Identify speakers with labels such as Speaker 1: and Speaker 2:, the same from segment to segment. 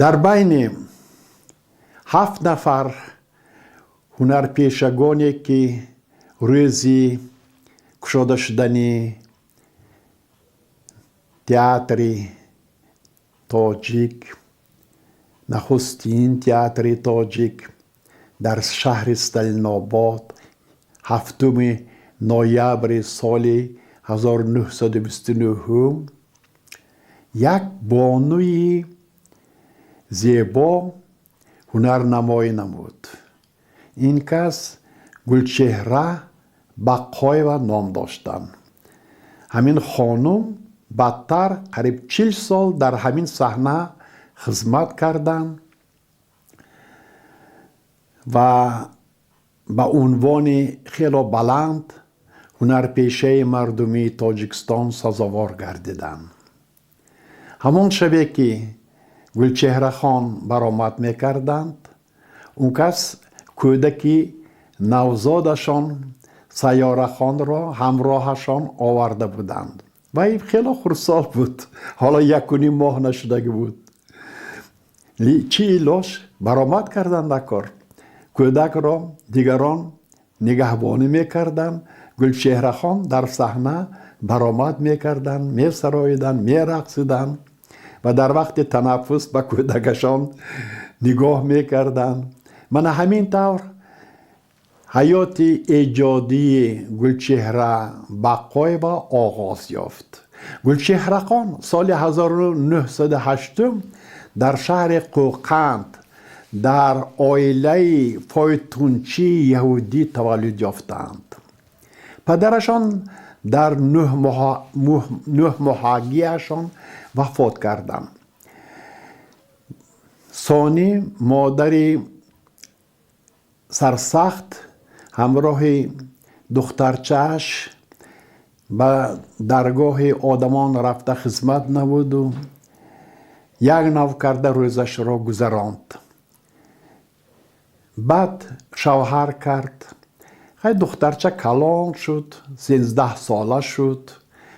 Speaker 1: Дар байни ҳафт нафар ҳунарпешагоне, ки рӯзи кушода шудани театри тоҷик, нахустин театри тоҷик дар шаҳри Сталинобод, 7 ноябри соли 1929, як бонуи зебо ҳунарнамоӣ намуд. Ин кас Гулчеҳра Бақоева ном доштанд. Ҳамин хонум баъдтар қариб 40 сол дар ҳамин саҳна хизмат карданд ва ба унвони хело баланд ҳунарпешаи мардумии Тоҷикистон сазовор гардиданд. Ҳамон шабе, ки Гулчеҳрахон баромад мекарданд, он кас кӯдаки навзодашон Сайёрахонро ҳамроҳашон оварда буданд. Вай хело хурдсол буд, ҳоло 1,5 моҳ нашудагӣ буд. Чӣ илоҷ, баромад карданд дар кор. Кӯдакро дигарон нигаҳбонӣ мекарданд, Гулчеҳрахон дар саҳна баромад мекарданд, месароиданд, мерақсиданд ва дар вақти танаффус ба кӯдакашон нигоҳ мекарданд. Мана ҳамин тавр ҳаёти эҷодии Гулчеҳра Бақоева оғоз ёфт. Гулчеҳрахон соли 1908 дар шаҳри Қӯқанд дар оилаи фойтунчии яҳудӣ таваллуд ёфтаанд. Падарашон дар 9 моҳагиашон вафот карданд. Сонӣ модари сарсахт ҳамроҳи духтарчааш ба даргоҳи одамон рафта хизмат намуду як нав карда рӯзашро гузаронд. Баъд шавҳар кард. Хай, духтарча калон шуд, 13 сола шуд.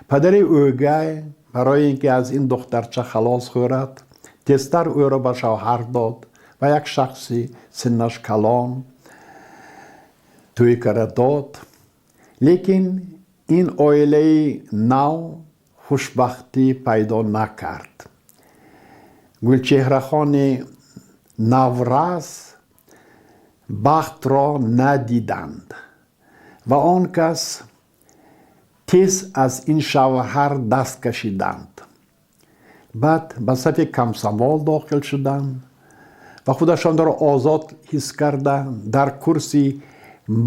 Speaker 1: Падари ӯгай барои ин ки аз ин духтарча халос хӯрад, тезтар ӯро ба шавҳар дод ва як шахси синнаш калон тӯй карда дод. Лекин ин оилаи нав хушбахтӣ пайдо накард. Гулчеҳрахони наврас бахтро надиданд ва он кас тез аз ин шавҳар даст кашиданд. Баъд ба сафи комсомол дохил шуданд ва худашонро озод ҳис карда, дар курси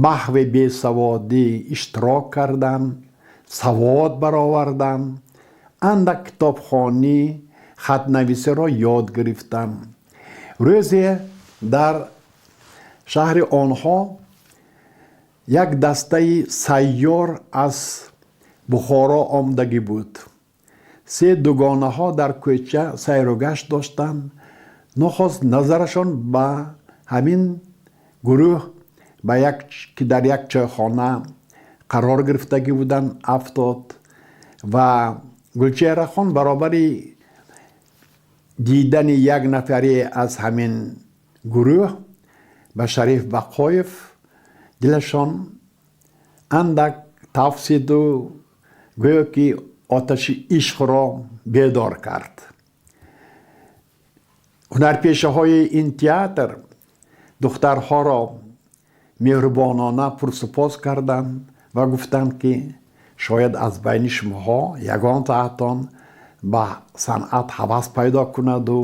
Speaker 1: маҳви бесаводӣ иштирок карданд, савод бароварданд, андак китобхонӣ, хатнависиро ёд гирифтанд. Рӯзе дар шаҳри онҳо як дастаи сайёр аз Бухоро омадагӣ буд. Се дугонаҳо дар кӯча сайру гашт доштанд. Нохост назарашон ба ҳамин гурӯҳ, ба як ки дар як чойхона қарор гирифтагӣ буданд, афтод ва Гулчеҳрахон баробари дидани як нафаре аз ҳамин гурӯҳ ба Шариф Бақоев дилашон андак тафсиду гӯё ки оташи ишқро бедор кард. Ҳунарпешаҳои ин театр духтарҳоро меҳрубонона пурсупос карданд ва гуфтанд, ки шояд аз байни шумоҳо ягон таатон ба санъат ҳавас пайдо кунаду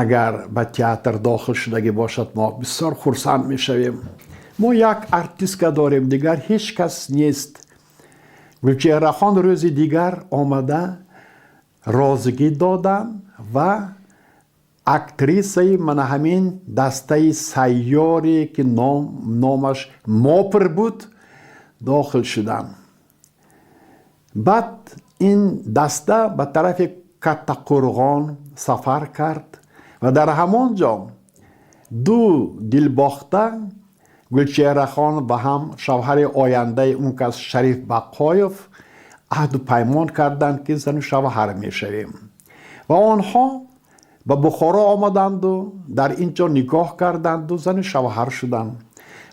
Speaker 1: агар ба театр дохил шудагӣ бошад, мо бисёр хурсанд мешавем. Мо як артистка дорем, дигар ҳеҷ кас нест. Гулчеҳрахон рӯзи дигар омада розигӣ доданд ва актрисаи мана ҳамин дастаи сайёре, ки номаш Мопр буд, дохил шуданд. Баъд ин даста ба тарафи Каттақӯрғон сафар кард ва дар ҳамон ҷо ду дилбохта, Гулчеҳрахон ва ҳам шавҳари ояндаи он кас Шариф Бақоев, аҳду паймон карданд, ки зану шавҳар мешавем, ва онҳо Ба Бухоро омаданду дар ин ҷо никоҳ карданду зану шавҳар шуданд.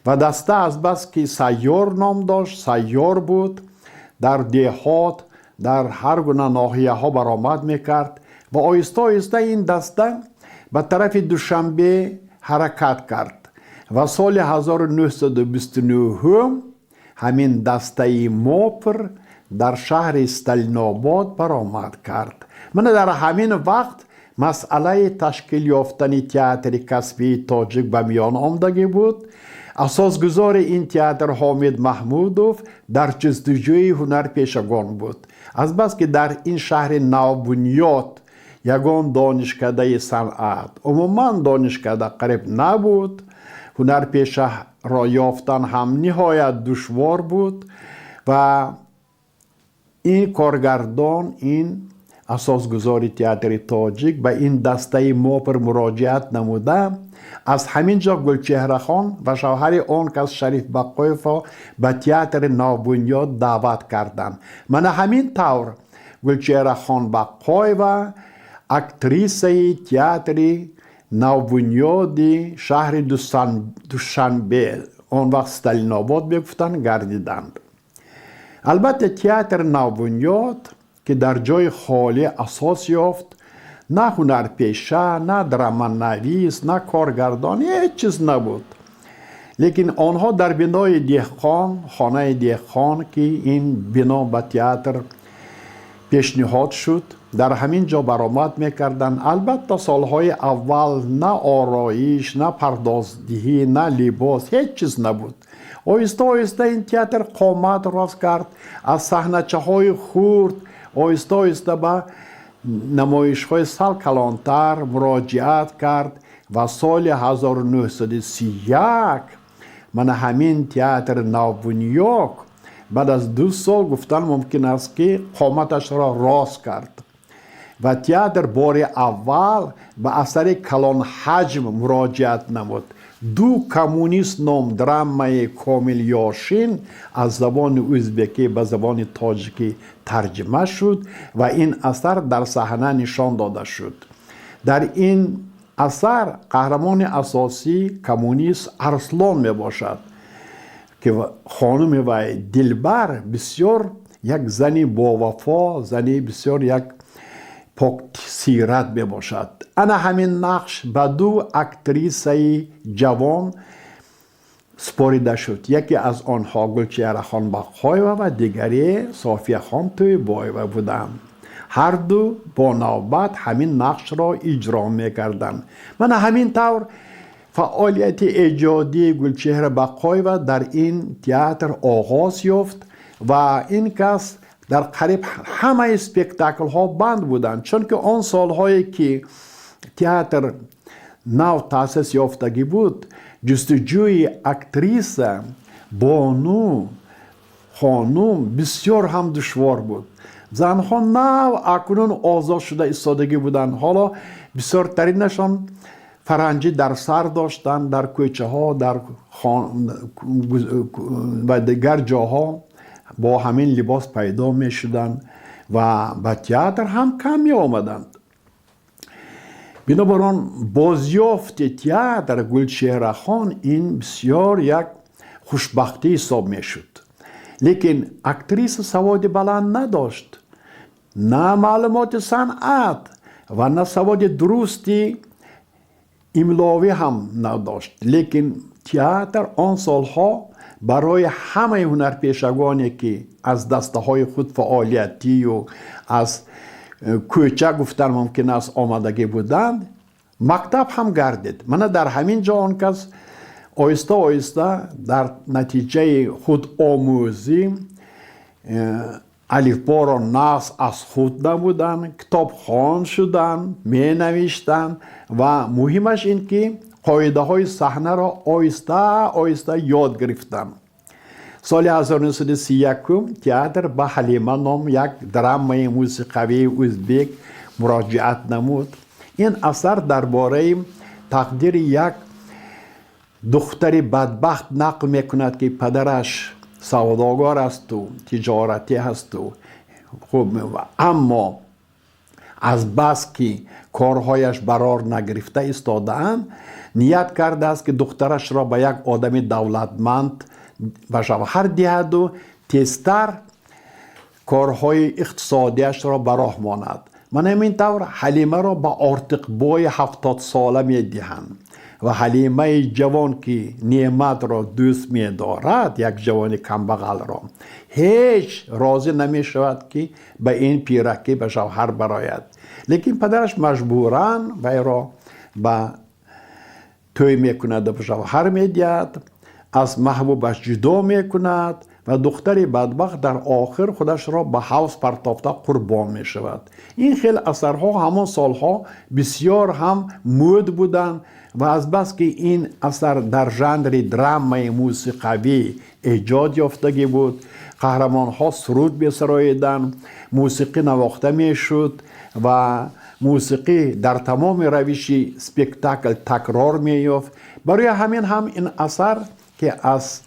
Speaker 1: Ва даста азбаски Сайёр ном дошт, сайёр буд, дар деҳот, дар ҳар гуна ноҳияҳо баромад мекард ва оҳиста оҳиста ин даста ба тарафи Душанбе ҳаракат кард. Ва соли 1929 ҳамин дастаи МОПР дар шаҳри Сталинобод баромад кард. Мана дар ҳамин вақт масъалаи ташкил ёфтани театри касбии тоҷик ба миён омадагӣ буд. Асосгузори ин театр Ҳомид Маҳмудов дар ҷустуҷӯи ҳунарпешагон буд. Азбаски дар ин шаҳри навбунёд ягон донишкадаи санъат, умуман донишкада қариб набуд, ҳунарпешаро ёфтан ҳам ниҳоят душвор буд ва ин коргардон, ин асосгузори театри тоҷик ба ин дастаи МОПР муроҷиат намуда, аз ҳамин ҷо Гулчеҳрахон ва шавҳари он кас Шариф Бақоевро ба театри навбунёд даъват карданд. Мана ҳамин тавр Гулчеҳрахон Бақоева актрисаи театри навбунёди шаҳри Душанбе, он вақт Сталинобод мегуфтанд, гардиданд. Албатта, театри навбунёд, ки дар ҷои холӣ асос ёфт, на ҳунарпеша, на драманавис, на коргардон, ҳеҷ чиз набуд. Лекин онҳо дар бинои деҳқон, хонаи деҳқон, ки ин бино ба театр пешниҳод шуд, дар ҳамин ҷо баромад мекарданд. Албатта, солҳои аввал на ороиш, на пардоздиҳӣ, на либос, ҳеҷ чиз набуд. Оҳиста оҳиста ин театр қомат рост кард. Аз саҳначаҳои хурд оҳиста оҳиста ба намоишҳои сал калонтар муроҷиат кард ва соли 1931 мана ҳамин театри навбунёд баъд аз 2 сол, гуфтан мумкин аст, ки қоматашро рост кард ва театр бори аввал ба асари калонҳаҷм муроҷиат намуд. «Ду коммунист» ном драмаи Комил Ёшин аз забони ӯзбекӣ ба забони тоҷикӣ тарҷима шуд ва ин асар дар саҳна нишон дода шуд. Дар ин асар қаҳрамони асосӣ коммунист Арслон мебошад, ки хонуми вай Дилбар бисёр як зани бовафо, зани бисёр як поксират мебошад. Ана ҳамин нақш ба ду актрисаи ҷавон супорида шуд. Яке аз онҳо Гулчеҳрахон Бақоева ва дигаре Софияхон Тӯйбоева буданд. Ҳарду бо навбат ҳамин нақшро иҷро мекарданд. Мана ҳамин тавр фаъолияти эҷодии Гулчеҳра Бақоева дар ин театр оғоз ёфт ва ин кас дар қариб ҳамаи спектаклҳо банд буданд, чунки он солҳое ки театр нав таъсис ёфтагӣ буд, ҷустуҷӯи актриса, бону, хонум бисёр ҳам душвор буд. Занҳо нав акнун озод шуда истодагӣ буданд. Ҳоло бисёртаринашон фаранҷӣ дар сар доштанд, дар кӯчаҳо, дар ва дигар ҷоҳо бо ҳамин либос пайдо мешуданд ва ба театр ҳам кам меомаданд. Бинобар он бозёфти театр Гулчеҳрахон ин бисёр як хушбахтӣ ҳисоб мешуд. Лекин актриса саводи баланд надошт, на маълумоти санъат ва на саводи дурусти имловӣ ҳам надошт. Лекин театр он солҳо барои ҳамаи ҳунарпешагоне, ки аз дастаҳои худфаъолиятию аз кӯча, гуфтан мумкин аст, омадагӣ буданд, мактаб ҳам гардид. Мана дар ҳамин ҷо он кас оҳиста оҳиста дар натиҷаи худомӯзӣ алифборо нағз аз худ намуданд, китобхон шуданд, менавиштанд ва муҳимаш ин ки қоидаҳои саҳнаро оҳиста оҳиста ёд гирифтанд. Соли 1931 театр ба «Ҳалима» ном як драмаи мусиқавии ӯзбек муроҷиат намуд. Ин асар дар бораи тақдири як духтари бадбахт нақл мекунад, ки падараш савдогар асту тиҷоратӣ ҳасту хуб, аммо Аз бас ки корҳояш барор нагирифта истодаанд, ният кардааст, ки духтарашро ба як одами давлатманд ба шавҳар диҳаду тезтар корҳои иқтисодиашро ба роҳ монад. Мана ҳамин тавр Ҳалимаро ба Ортиқбои 70сола медиҳанд ва Ҳалимаи ҷавон, ки Неъматро дӯст медорад, як ҷавони камбағалро, ҳеҷ розӣ намешавад, ки ба ин пиракӣ ба шавҳар барояд. Лекин падараш маҷбуран вайро ба тӯй мекунаду ба шавҳар медиҳад, аз маҳбубаш ҷудо мекунад ва духтари бадбахт дар охир худашро ба ҳавз партофта қурбон мешавад. Ин хел асарҳо ҳамон солҳо бисёр ҳам мӯд буданд ва азбаски ин асар дар жанри драмаи мусиқавӣ эҷод ёфтагӣ буд, қаҳрамонҳо суруд месароиданд, мусиқӣ навохта мешуд ва мусиқӣ дар тамоми равиши спектакл такрор меёфт. Барои ҳамин ҳам ин асар, ки аз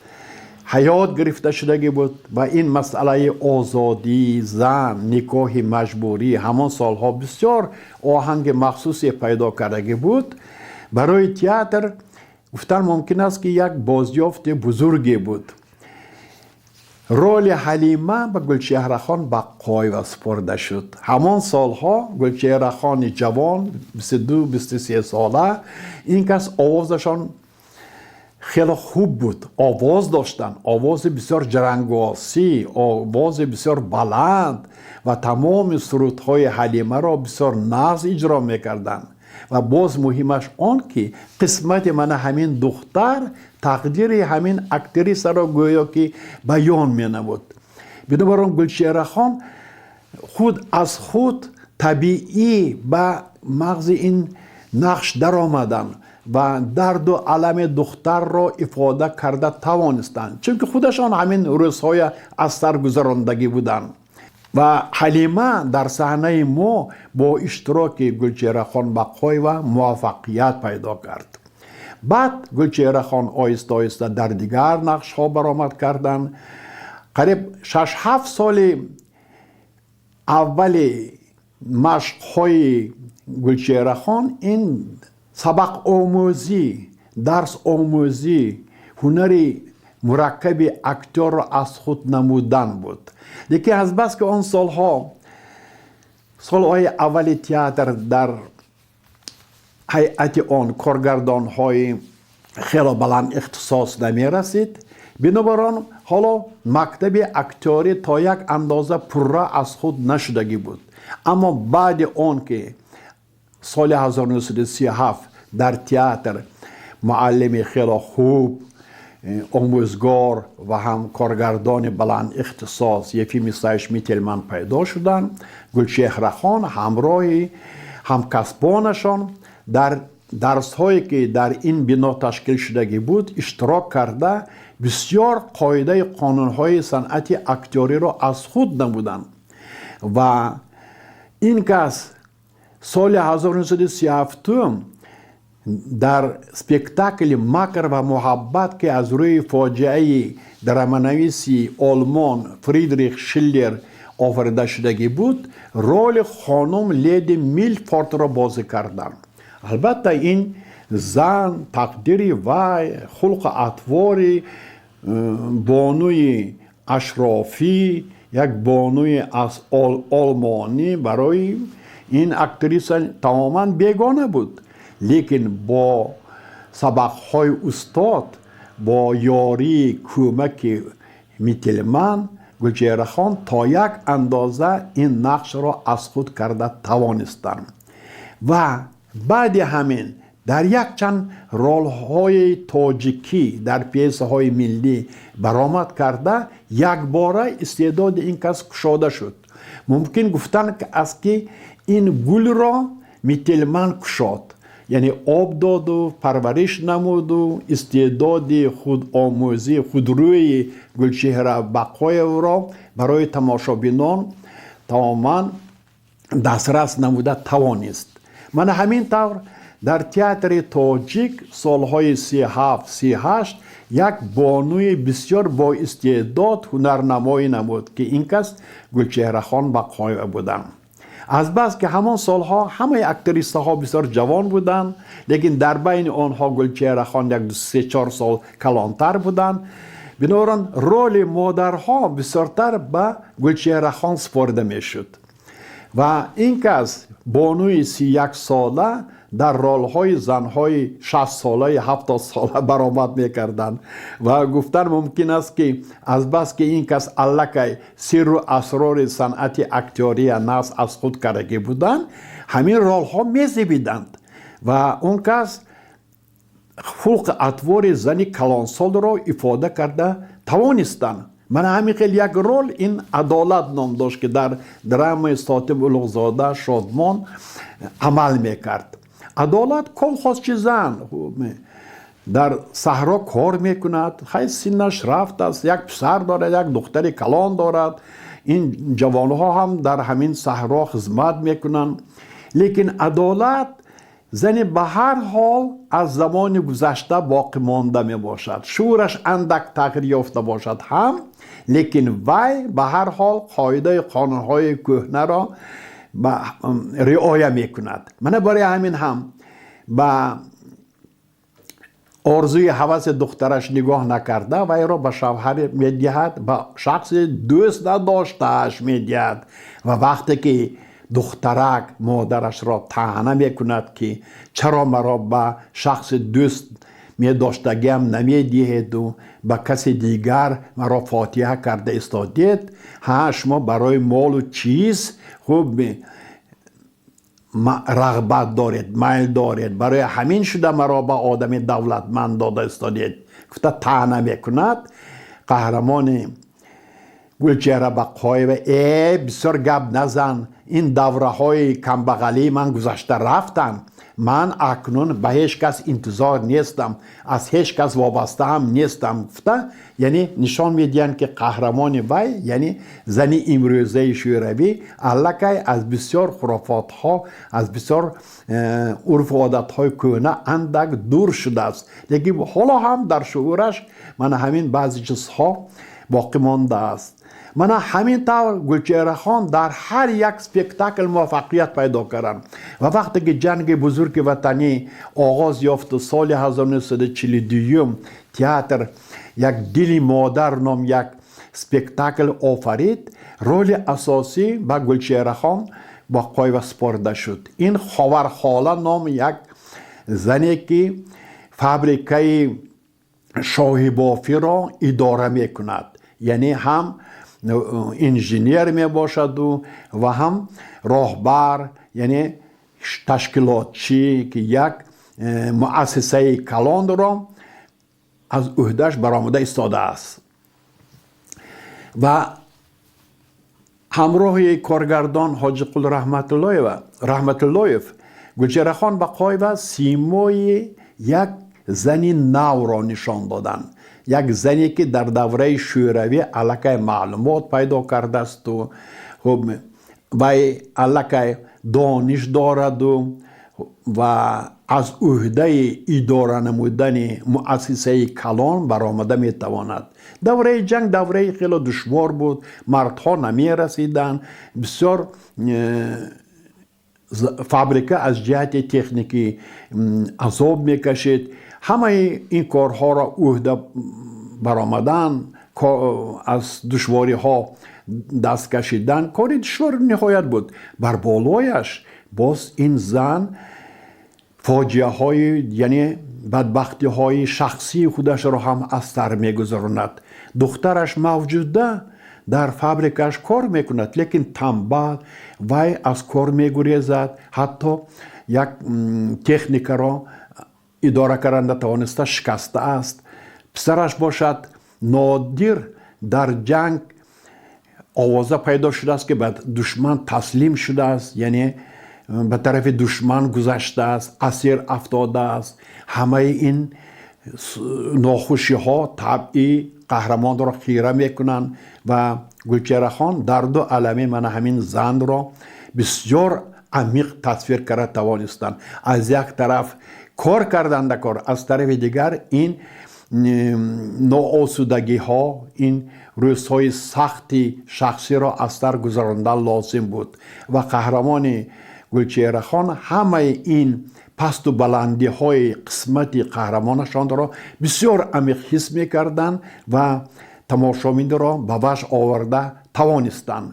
Speaker 1: ҳаёт гирифта шудагӣ буд ва ин масъалаи озодии зан, никоҳи маҷбурӣ ҳамон солҳо бисёр оҳанги махсусе пайдо кардагӣ буд, барои театр гуфтан мумкин аст, ки як бозёфти бузурге буд. Роли Ҳалима ба Гулчеҳрахон Бақоева супурда шуд. Ҳамон солҳо Гулчеҳрахони ҷавон, 22-23 сола, ин кас овозашон хеле хуб буд, овоз доштанд, овози бисёр ҷарангосӣ, овози бисёр баланд ва тамоми сурудҳои Ҳалимаро бисёр нағз иҷро мекарданд. Ва боз муҳимаш он, ки қисмати мана ҳамин духтар, тақдири ҳамин актрисаро гӯё ки баён менамуд. Бинобар он Гулчеҳрахон худ аз худ табиӣ ба мағзи ин нақш даромаданд ва дарду алами духтарро ифода карда тавонистанд, чунки худашон ҳамин рӯзҳоя аз сар гузарондагӣ буданд. Ва Ҳалима дар саҳнаи мо бо иштироки Гулчеҳрахон Бақоева муваффақият пайдо кард. Баъд Гулчеҳрахон оҳиста оҳиста дар дигар нақшҳо баромад карданд. Қариб 6-7 соли аввали машқҳои Гулчеҳрахон ин сабақомӯзӣ, дарс омӯзӣ, ҳунари мураккаби актёрро аз худ намудан буд. Лекин азбаски он солҳо, солҳои аввали театр, дар ҳайати он коргардонҳои хело баланд ихтисос намерасид, бинобар он ҳоло мактаби актёрӣ то як андоза пурра аз худ нашудагӣ буд. Аммо баъди он ки соли 1937 дар театр муаллими хело хуб, омӯзгор ва ҳам коргардони баланд ихтисос Ефим Исаевич Мительман пайдо шуданд, Гулчеҳрахон ҳамроҳи ҳамкасбонашон дар дарсҳое, ки дар ин бино ташкил шудагӣ буд, иштирок карда, бисёр қоидаи қонунҳои санъати актёриро аз худ намуданд. Ва ин кас соли 1937 дар спектакли «Макр ва муҳаббат», ки аз рӯи фоҷиаи драманависи олмон Фридрих Шиллер офарида шудагӣ буд, роли хонум леди Милфордро бозӣ карданд. Албатта, ин зан, тақдири вай, хулқу атвори бонуи ашрофӣ, як бонуи аз олмонӣ барои ин актриса тамоман бегона буд. Лекин бо сабақҳои устод, бо ёрии кӯмаки Мительман, Гулчеҳрахон то як андоза ин нақшро аз худ карда тавонистанд. Ва баъди ҳамин дар якчанд ролҳои тоҷикӣ дар пьесаҳои миллӣ баромад карда, якбора истеъдоди ин кас кушода шуд. Мумкин гуфтан аст, ки ин гулро Мительман кушод, яъне об доду парвариш намуду истеъдоди худомӯзӣ, худрӯи Гулчеҳра Бақоевро барои тамошобинон тамоман дастрас намуда тавонист. Мана ҳамин тавр дар театри тоҷик солҳои 37-38 як бонуи бисёр боистеъдод ҳунарнамоӣ намуд, ки ин кас Гулчеҳрахон Бақоева буданд. Азбаски ҳамон солҳо ҳамаи актрисаҳо бисёр ҷавон буданд, лекин дар байни онҳо Гулчеҳрахон як ду, се, чор сол калонтар буданд. Бинобар он роли модарҳо бисёртар ба Гулчеҳрахон супорида мешуд ва ин кас, бонуи 31 сола, дар ролҳои занҳои 60-солаи, 70-сола баромад мекарданд. Ва гуфтан мумкин аст, ки азбаски ин кас аллакай сирру асрори санъати актёрия нағз аз худ кардагӣ буданд, ҳамин ролҳо мезебиданд ва он кас хулқу атвори зани калонсолро ифода карда тавонистанд. Мана ҳамин хел як рол, ин Адолат ном дошт, ки дар драмаи Сотим Улуғзода «Шодмон» амал мекард. Адолат колхозчи зан, дар саҳро кор мекунад. Хай, синнаш рафтааст, як писар дорад, як духтари калон дорад. Ин ҷавонҳо ҳам дар ҳамин саҳро хизмат мекунанд, лекин Адолат зани ба ҳар ҳол аз замони гузашта боқӣ монда мебошад. Шуураш андак тағйир ёфта бошад ҳам, лекин вай ба ҳар ҳол қоидаи қонунҳои кӯҳнаро риоя мекунад. Мана барои ҳамин ҳам ба орзуи ҳаваси духтараш нигоҳ накарда, вайро ба шавҳар медиҳад, ба шахси дӯст надоштааш медиҳад. Ва вақте ки духтарак модарашро таъна мекунад, ки чаро маро ба шахси дӯст медоштагиам намедиҳеду ба каси дигар маро фотиҳа карда истодед, ҳа, шумо барои молу чиз хуб рағбат доред, майл доред, барои ҳамин шуда маро ба одами давлатманд дода истодед, гуфта таъна мекунад. Қаҳрамони Гулчеҳра Бақоева: «Э, бисёр гап назан, ин давраҳои камбағалии ман гузашта рафтанд. Ман акнун ба ҳеҷ кас интизор нестам, аз ҳеҷ кас вобастаам нестам», гуфта, яъне нишон медиҳанд, ки қаҳрамони вай, яъне зани имрӯзаи шӯравӣ, аллакай аз бисёр хурофотҳо, аз бисёр урфу одатҳои кӯҳна андак дур шудааст, лекин ҳоло ҳам дар шуураш мана ҳамин баъзе чизҳо боқӣ мондааст. Мана ҳамин тавр Гулчеҳрахон дар ҳар як спектакл муваффақият пайдо карданд. Ва вақте ки Ҷанги Бузурги Ватанӣ оғоз ёфту соли 1942 театр як «Дили модар» ном як спектакл офарид, роли асосӣ ба Гулчеҳрахон Бақоева супорида шуд. Ин Ховархола ном як зане, ки фабрикаи шоҳибофиро идора мекунад, яъне ҳам инженер мебошаду ва ҳам роҳбар, яъне ташкилотчӣ, ки як муассисаи калонро аз ӯҳдаш баромада истодааст. Ва ҳамроҳи коргардон Ҳоҷиқул Раҳматуллоев Гулчеҳрахон Бақоева симои як зани навро нишон доданд, як зане, ки дар давраи шӯравӣ аллакай маълумот пайдо кардаасту хуб вай аллакай дониш дораду ва аз ӯҳдаи идора намудани муассисаи калон баромада метавонад. Давраи ҷанг давраи хело душвор буд, мардҳо намерасиданд, бисёр фабрика аз ҷиҳати техникӣ азоб мекашид. Ҳамаи ин корҳоро ӯҳда баромадан, аз душвориҳо даст кашидан кори душвор ниҳоят буд. Бар болояш боз ин зан фоҷиаҳои, яъне бадбахтиҳои шахсии худашро ҳам аз сар мегузаронад. Духтараш Мавҷуда дар фабрикаш кор мекунад, лекин тамбал, вай аз кор мегурезад, ҳатто як техникаро идора карда натавониста, шикастааст. Писараш бошад, Нодир, дар ҷанг овоза пайдо шудааст, ки ба душман таслим шудааст, яъне ба тарафи душман гузаштааст, асир афтодааст. Ҳамаи ин нохушиҳо табъи қаҳрамонро хира мекунанд ва Гулчеҳрахон дарду алами мана ҳамин занро бисёр амиқ тасвир карда тавонистанд. Аз як тараф кор карданда кор, аз тарафи дигар ин Ноосудагиҳо, ин рӯзҳои сахти шахсиро аз сар гузарондан лозим буд ва қаҳрамони Гулчеҳрахон ҳамаи ин пасту баландиҳои қисмати қаҳрамонашонро бисёр амиқ ҳис мекарданд ва тамошобинро ба ваҷд оварда тавонистанд.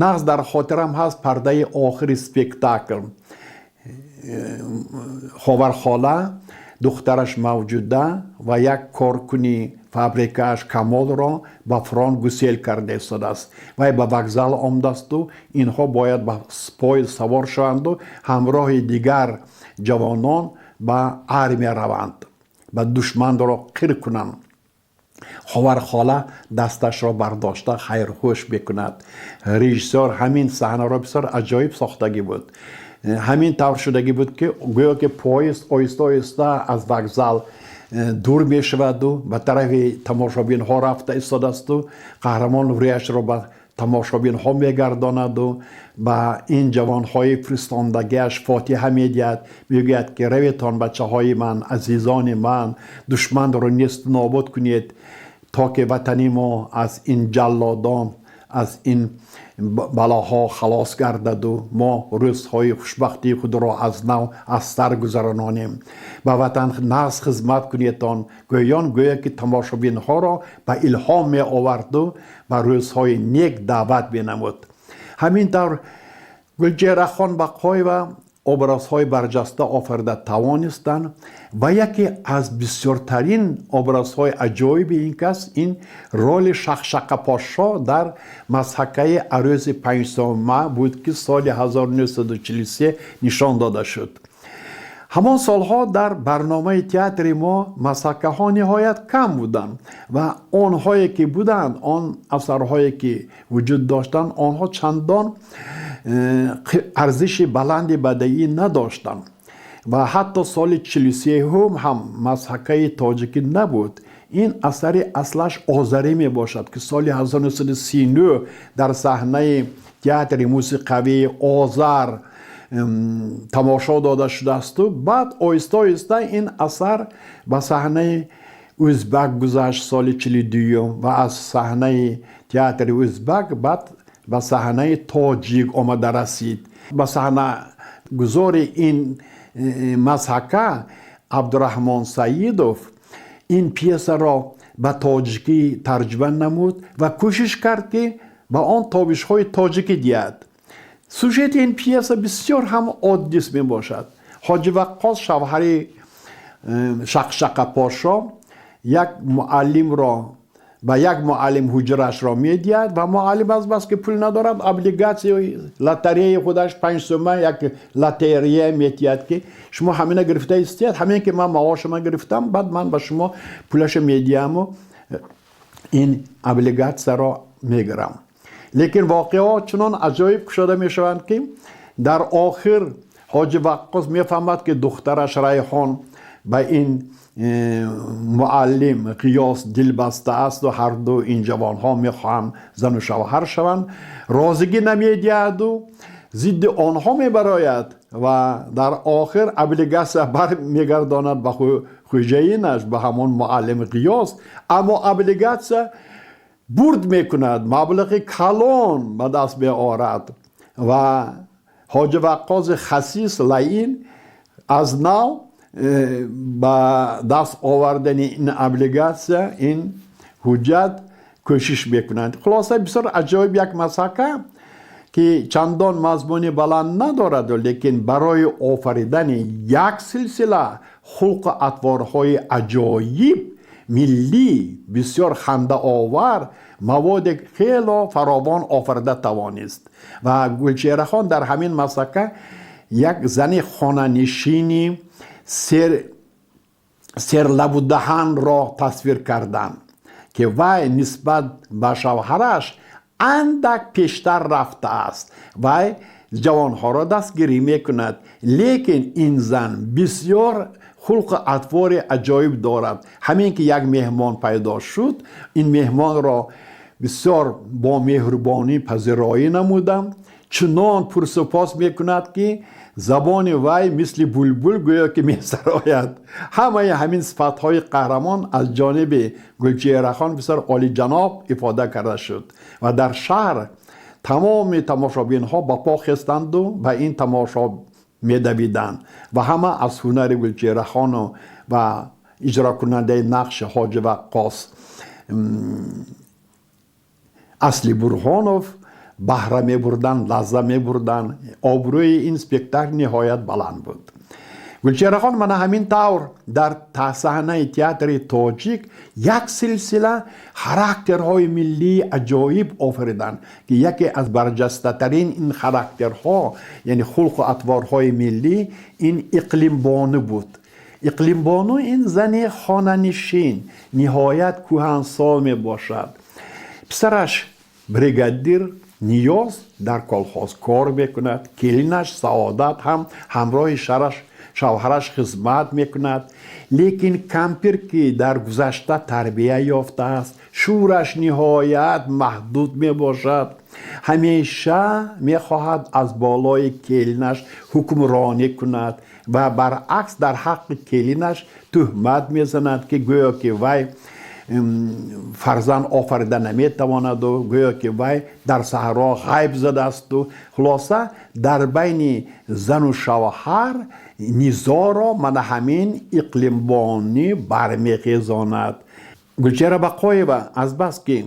Speaker 1: Нағз дар хотирам ҳаст пардаи охири спектакл. Ховархола духтараш Мавҷуда ва як коркуни фабрикааш Камолро ба фронт гусел карда истодааст. Вай ба вокзал омадасту инҳо бояд ба поезд савор шаванду ҳамроҳи дигар ҷавонон ба армия раванд, ба душманро қир кунанд. Ховархола дасташро бардошта хайрхӯш мекунад. Режиссёр ҳамин саҳнаро бисёр аҷоиб сохтагӣ буд. Ҳамин тавр шудагӣ буд, ки гӯё ки поезд оҳиста оҳиста аз вокзал дур мешаваду ба тарафи тамошобинҳо рафта истодаасту қаҳрамон рӯяшро ба тамошобинҳо мегардонаду ба ин ҷавонҳои фиристондагиаш фотиҳа медиҳад. Мегӯяд, ки раветон, бачаҳои ман, азизони ман, душманро несту нобуд кунед, то ки ватани мо аз ин ҷаллодон, аз ин балоҳо халос гардаду мо рӯзҳои хушбахтии худро аз нав аз сар гузарононем. Ба ватан нағз хизмат кунедтон. Гӯён гӯё ки тамошобинҳоро ба илҳом меоварду ба рӯзҳои нек даъват менамуд. Ҳамин тавр Гулчеҳрахон Бақоева образҳои барҷаста офарида тавонистанд ва яке аз бисёртарин образҳои аҷоиби ин кас ин роли Шақшақапошшо дар мазҳакаи «Арӯси панҷсома» буд, ки соли 1943 нишон дода шуд. Ҳамон солҳо дар барномаи театри мо мазҳакаҳо ниҳоят кам буданд ва онҳое ки буданд, он асарҳое ки вуҷуд доштанд, онҳо чандон арзиши баланди бадеӣ надоштанд ва ҳатто соли 43-ум ҳам мазҳакаи тоҷикӣ набуд. Ин асари аслаш озарӣ мебошад, ки соли 1939 дар саҳнаи театри мусиқавии Озар тамошо дода шудаасту баъд оҳиста оҳиста ин асар ба саҳнаи ӯзбак гузашт соли 42-юм ва аз саҳнаи театри ӯзбак баъд ба саҳнаи тоҷик омада расид. Ба саҳнагузори ин мазҳака Абдураҳмон Саидов ин пьесаро ба тоҷикӣ тарҷума намуд ва кӯшиш кард, ки ба он тобишҳои тоҷикӣ диҳад. Сюжети ин пьеса бисёр ҳам оддист мебошад. Ҳоҷи Ваққос, шавҳари Шақшақапошо, як муаллимро ба як муаллим ҳуҷрашро медиҳад ва муаллим азбаски пул надорад, облигатсияи лотереяи худаш 5 сӯма як лотерея медиҳад, ки шумо ҳамина гирифта истиҳад, ҳамин ки ман маошама гирифтам, баъд ман ба шумо пулаша медиҳаму ин облигатсияро мегирам. Лекин воқеаҳо чунон аҷоиб кушода мешаванд, ки дар охир Ҳоҷи Ваққос мефаҳмад, ки духтараш Райҳон ба ин муаллим Ғиёс дилбаста асту ҳарду ин ҷавонҳо мехоҳанд зану шавҳар шаванд. Розигӣ намедиҳаду зидди онҳо мебарояд ва дар охир облигатсия бармегардонад ба хӯҷаинаш, ба ҳамон муаллими Ғиёс. Аммо облигатсия бурд мекунад, маблағи калон ба даст меорад ва Ҳоҷи Ваққоси хасис, лаин аз нав ба даст овардани ин облигатсия, ин ҳуҷҷат кӯшиш мекунанд. Хулоса, бисёр аҷоиб як мазҳака, ки чандон мазмуни баланд надорад, лекин барои офаридани як силсила хулқу атворҳои аҷоиб, миллӣ, бисёр хандаовар маводи хело фаровон офарида тавонист. Ва Гулчеҳрахон дар ҳамин мазҳака як зани хонанишини серлабудаҳанро тасвир карданд, ки вай нисбат ба шавҳараш андак пештар рафтааст. Вай ҷавонҳоро дастгирӣ мекунад, лекин ин зан бисёр хулқу атвори аҷоиб дорад. Ҳамин ки як меҳмон пайдо шуд, ин меҳмонро бисёр бо меҳрубонӣ пазироӣ намудам. Чунон пурсупос мекунад, ки забони вай мисли булбул гӯё ки месарояд. Ҳамаи ҳамин сифатҳои қаҳрамон аз ҷониби Гулчеҳрахон бисёр олиҷаноб ифода карда шуд ва дар шаҳр тамоми тамошобинҳо ба по хестанду ба ин тамошо медавиданд ва ҳама аз ҳунари Гулчеҳрахону ва иҷрокунандаи нақши Ҳоҷи Ваққос Асли Бурҳонов баҳра мебурданд, лазза мебурданд. Обрӯи ин спектакл ниҳоят баланд буд. Гулчеҳрахон мана ҳамин тавр дар саҳнаи театри тоҷик як силсила характерҳои миллии аҷоиб офариданд, ки яке аз барҷастатарин ин характерҳо, яъне хулқу атворҳои миллӣ, ин Иқлимбону буд. Иқлимбону ин зани хонанишин, ниҳоят кӯҳансол мебошад. Писараш бригадир Ниёз дар колхоз кор мекунад, келинаш Саодат ҳам ҳамроҳи шавҳараш хизмат мекунад. Лекин кампир, ки дар гузашта тарбия ёфтааст, шуураш ниҳоят маҳдуд мебошад, ҳамеша мехоҳад аз болои келинаш ҳукмронӣ кунад ва баръакс дар ҳаққи келинаш туҳмат мезанад, ки гӯё ки вай фарзанд офарида наметавонаду гӯё ки вай дар саҳро ғайб задаасту. Хулоса, дар байни зану шавҳар низоро мана ҳамин Иқлимбонӣ бармехезонад. Гулчеҳра Бақоева азбаски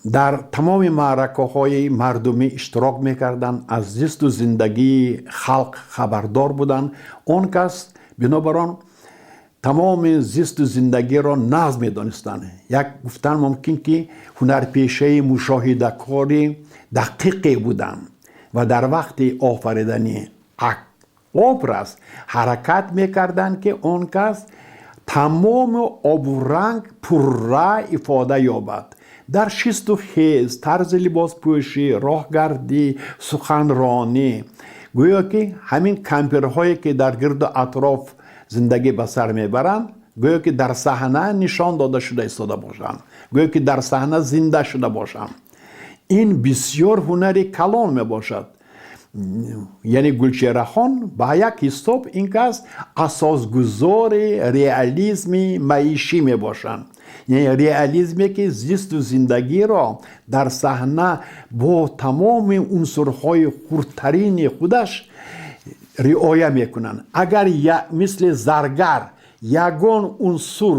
Speaker 1: дар тамоми маъракаҳои мардумӣ иштирок мекарданд, аз зисту зиндагии халқ хабардор буданд, он кас бинобар он тамоми зисту зиндагиро нағз медонистанд. Як гуфтан мумкин, ки ҳунарпешаи мушоҳидакори дақиқе буданд ва дар вақти офаридани образ ҳаракат мекарданд, ки он кас тамоми обуранг пурра ифода ёбад дар шисту хез, тарзи либоспӯшӣ, роҳгардӣ, суханронӣ. Гӯё ки ҳамин кампирҳое, ки дар гирду атроф зиндагӣ ба сар мебаранд, гӯё ки дар саҳна нишон дода шуда истода бошанд, гӯё ки дар саҳна зинда шуда бошанд. Ин бисёр ҳунари калон мебошад. Яъне Гулчеҳрахон ба як ҳисоб ин кас асосгузори реализми маишӣ мебошанд, яъне реализме, ки зисту зиндагиро дар саҳна бо тамоми унсурҳои хурдтарини худаш риоя мекунанд. Агар мисли заргар ягон унсур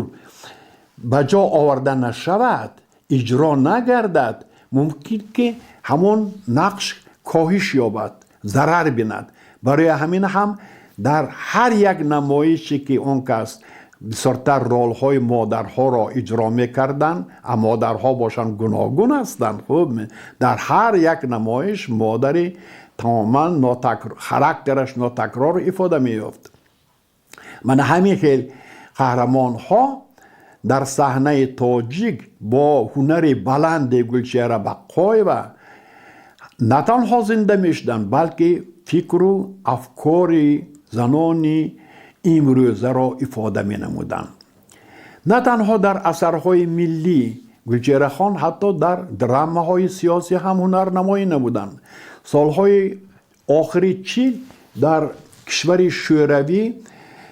Speaker 1: ба ҷо оварда нашавад, иҷро нагардад, мумкин ки ҳамон нақш коҳиш ёбад, зарар бинад. Барои ҳамин ҳам дар ҳар як намоише, ки он кас бисёртар ролҳои модарҳоро иҷро мекарданд, а модарҳо бошанд гуногун ҳастанд, хуб, дар ҳар як намоиш модари тамоман характераш нотакрор ифода меёфт. Мана ҳамин хел қаҳрамонҳо дар саҳнаи тоҷик бо ҳунари баланди Гулчеҳра Бақоева на танҳо зинда мешуданд, балки фикру афкори занони имрӯзаро ифода менамуданд. На танҳо дар асарҳои миллӣ Гулчеҳрахон ҳатто дар драмаҳои сиёсӣ ҳам ҳунарнамоӣ намуданд. Солҳои охири 40 дар кишвари Шӯравӣ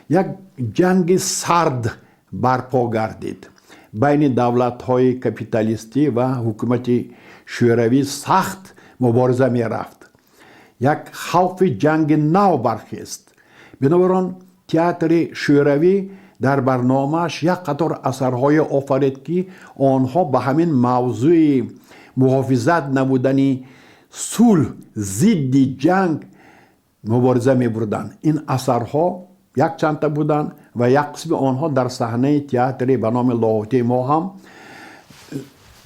Speaker 1: як ҷанги сард барпо гардид. Байни давлатҳои капиталистӣ ва ҳукумати Шӯравӣ сахт мубориза мерафт. Як хавфи ҷанги нав бархест. Бинобар он театри Шӯравӣ дар барномааш як қатор асарҳое офарид, ки онҳо ба ҳамин мавзӯи муҳофизат намудани сулҳ, зидди ҷанг мубориза мебурданд. Ин асарҳо якчандта буданд ва як қисми онҳо дар саҳнаи театри ба номи Лоҳутии мо ҳам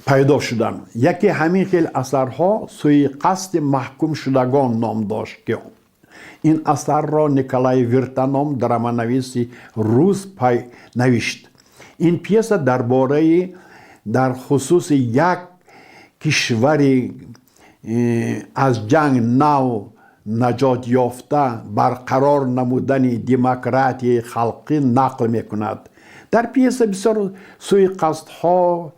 Speaker 1: пайдо шуданд. Яке ҳамин хел асарҳо «Сӯиқасди маҳкумшудагон» ном дошт, ки ин асарро Николай Вирта ном драманависи рус навишт. Ин пьеса дар бораи, дар хусуси як кишвари аз ҷанг нав наҷот ёфта, барқарор намудани демократияи халқӣ нақл мекунад. Дар пьеса бисёр сӯиқасдҳо,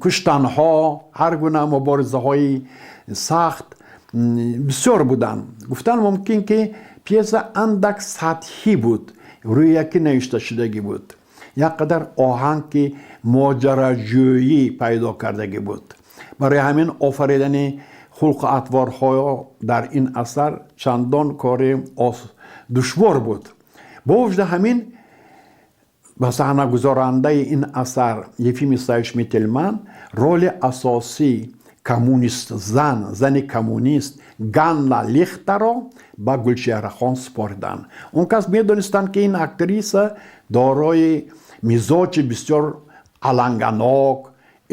Speaker 1: Куштанҳо, ҳар гуна муборизаҳои сахт бисёр буданд. Гуфтан мумкин, ки пьеса андак сатҳӣ буд, рӯякӣ навишта шудагӣ буд, як қадар оҳанги моҷараҷӯӣ пайдо кардагӣ буд. Барои ҳамин офаридани хулқу атворҳо дар ин асар чандон кори душвор буд. Бо вуҷуди ҳамин, ба саҳнагузорандаи ин асар Ефим Исаевич Мительман роли асосӣ, коммунист зан, зани коммунист Ганна Лихтаро ба Гулчеҳрахон супориданд. Он кас медонистанд, ки ин актриса дорои мизоҷи бисёр аланганок,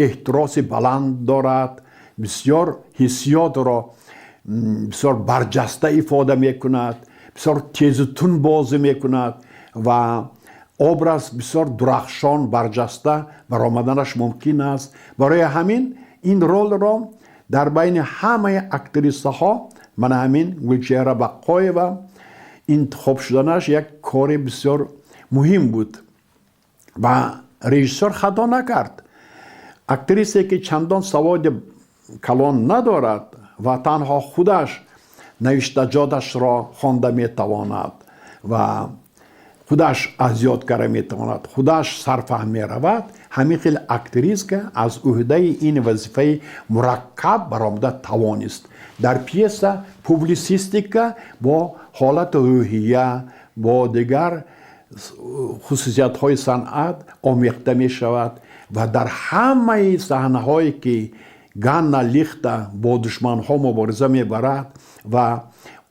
Speaker 1: эҳтироси баланд дорад, бисёр ҳиссиётро бисёр барҷаста ифода мекунад, бисёр тезу тун бозӣ мекунад ва образ бисёр дурахшон, барҷаста баромаданаш мумкин аст. Барои ҳамин ин ролро дар байни ҳамаи актрисаҳо мана ҳамин Гулчеҳра Бақоева интихоб шуданаш як кори бисёр муҳим буд ва режиссёр хато накард. Актрисе, ки чандон саводи калон надорад ва танҳо худаш навиштаҷоташро хонда метавонад ва худаш аз ёд карда метавонад, худаш сарфаҳм меравад, ҳамин хел актриска аз ӯҳдаи ин вазифаи мураккаб баромада тавонист. Дар пьеса публисистика бо ҳолату рӯҳия, бо дигар хусусиятҳои санъат омехта мешавад ва дар ҳамаи саҳнаҳое, ки Ганна Лихта бо душманҳо мубориза мебарад ва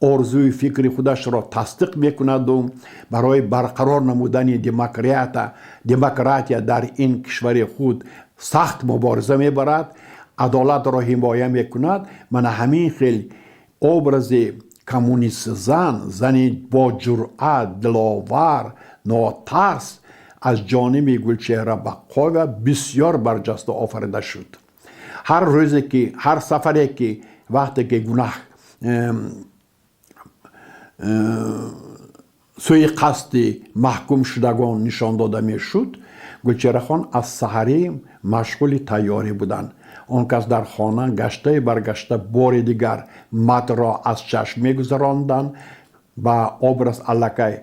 Speaker 1: орзуи фикри худашро тасдиқ мекунаду барои барқарор намудани демократия дар ин кишвари худ сахт мубориза мебарад, адолатро ҳимоя мекунад, мана ҳамин хел образи коммунист зан, зани бо ҷуръат, диловар, нотарс аз ҷониби Гулчеҳра Бақоева бисёр барҷаста офарида шуд. Ҳар рӯзе ки, ҳар сафаре ки, вақте ки гунаҳ сӯи қасди маҳкумшудагон нишон дода мешуд, Гулчеҳрахон аз саҳарӣ машғули тайёрӣ буданд. Он кас дар хона гаштаю баргашта бори дигар матнро аз чашм мегузаронданд, ба образ аллакай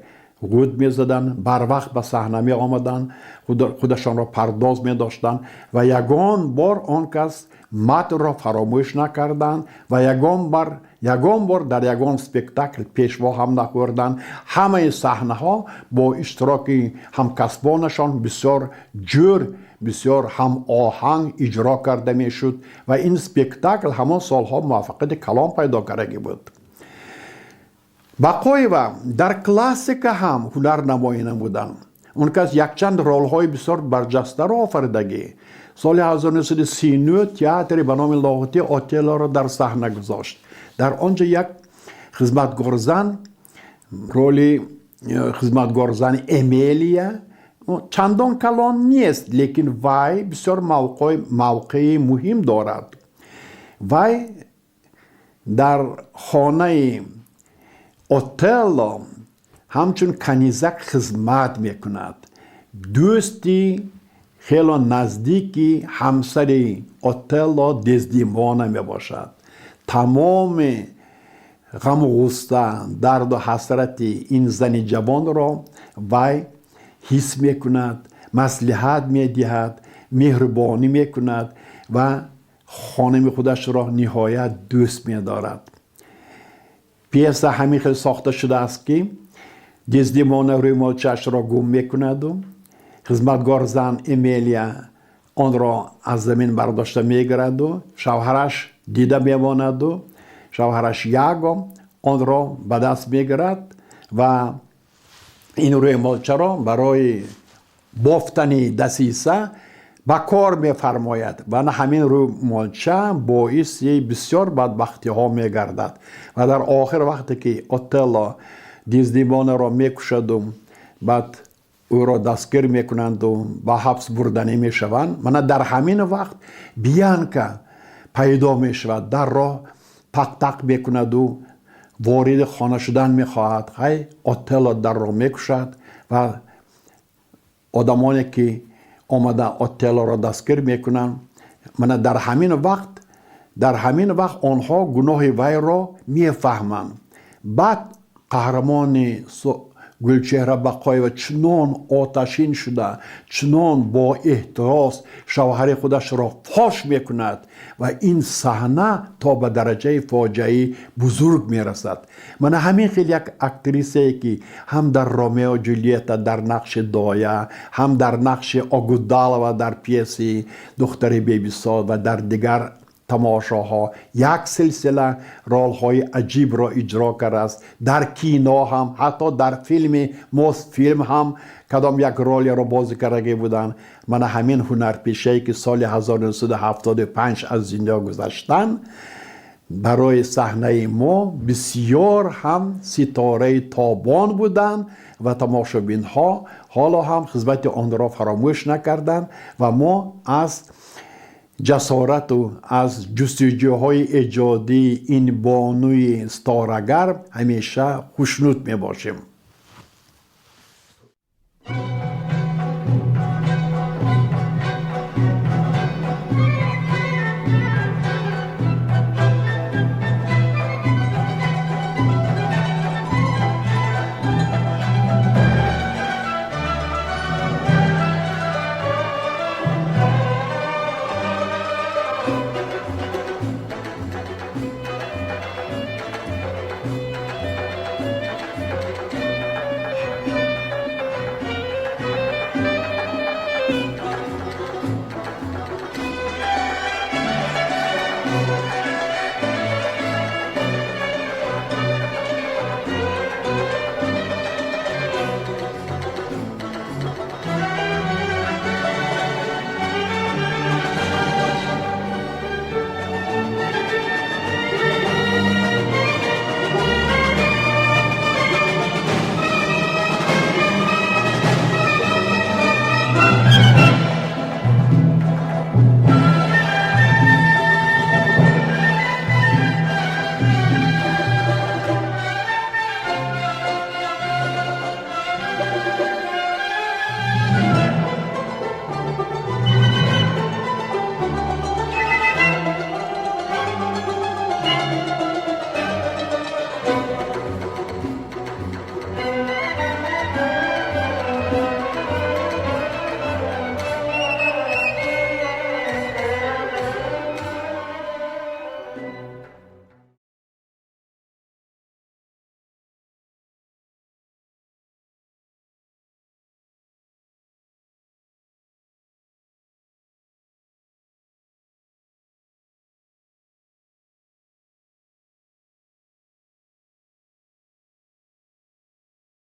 Speaker 1: ғӯт мезаданд, барвақт ба саҳна меомаданд, худашонро пардоз медоштанд ва ягон бор он кас матнро фаромӯш накарданд ва ягон бор дар ягон спектакл пешво ҳам нахӯрданд. Ҳамаи саҳнаҳо бо иштироки ҳамкасбонашон бисёр ҷӯр, бисёр ҳамоҳанг иҷро карда мешуд ва ин спектакл ҳамон солҳо муваффақияти калон пайдо кардагӣ буд. Бақоева дар классика ҳам ҳунарнамоӣ намуданд. Он кас якчанд ролҳои бисёр барҷастаро офаридагӣ. Соли 1939 театре ба номи Лоҳутӣ Отеллоро дар саҳна гузошт. Дар он ҷо як хизматгорзан, роли хизматгорзани Эмелия чандон калон нест, лекин вай бисёр мавқеи муҳим дорад. Вай дар хонаи Отелло ҳамчун канизак хизмат мекунад, дӯсти хело наздики ҳамсари Отелло Дездемона мебошад. Тамоми ғаму ғусса, дарду ҳасрати ин зани ҷавонро вай ҳис мекунад, маслиҳат медиҳад, меҳрубонӣ мекунад ва хоними худашро ниҳоят дӯст медорад. Пьеса ҳамин хел сохта шудааст, ки Дездемона рӯймолчаашро гум мекунаду хизматгор зан Эмелия онро аз замин бардошта мегираду шавҳараш дида мемонаду шавҳараш Яго онро ба даст мегирад ва ин рӯймолчаро барои бофтани дасиса ба кор мефармояд ва на ҳамин рӯймолча боиси бисёр бадбахтиҳо мегардад. Ва дар охир, вақте ки Отелло Дездемонаро мекушаду баъд ӯро дастгир мекунанду ба ҳабс бурданӣ мешаванд, мана дар ҳамин вақт Биянка пайдо мешавад, дарро тақ-тақ мекунаду вориди хона шудан мехоҳад. Хай, Отелло дарро мекушад ва одамоне, ки Омада Отеллоро дастгир мекунанд. Мана дар ҳамин вақт онҳо гуноҳи вайро мефаҳманд. Баъд қаҳрамони Гулчеҳра Бақоева чунон оташин шуда, чунон бо эҳтирос шавҳари худашро фош мекунад ва ин саҳна то ба дараҷаи фоҷиаи бузург мерасад. Мана ҳамин хел як актрисае, ки ҳам дар «Ромео Ҷулиета» дар нақши доя, ҳам дар нақши Огудалова дар пьесаи «Духтари бебисот» ва дар дигар тамошоҳо як силсила ролҳои аҷибро иҷро кардааст, дар кино ҳам, ҳатто дар филми Мосфилм ҳам кадом як ролеро бозӣ кардагӣ буданд. Мана ҳамин ҳунарпешае, ки соли 1975 аз дунё гузаштанд, барои саҳнаи мо бисёр ҳам ситораи тобон буданд ва тамошобинҳо ҳоло ҳам хизмати онро фаромӯш накарданд ва мо аз ҷасорату аз ҷустуҷӯҳои эҷодии ин бонуи ситорагар ҳамеша хушнуд мебошем.